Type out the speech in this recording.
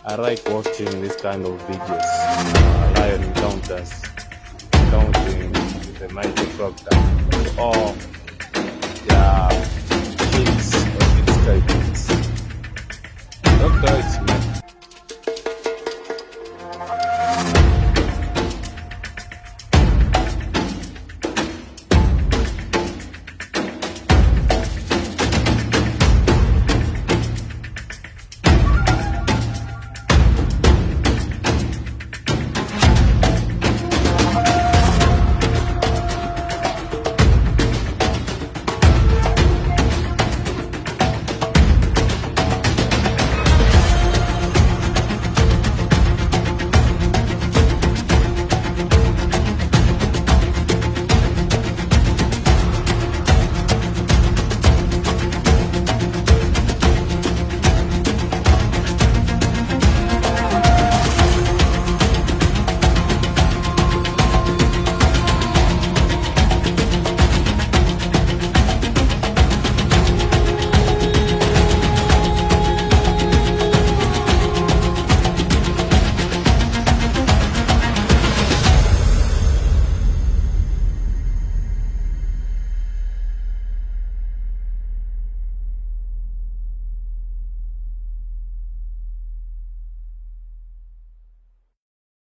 I like watching this kind of videos. Lion encounters, encountering the mighty Crocta, or their kings of its. Doctor, it's me.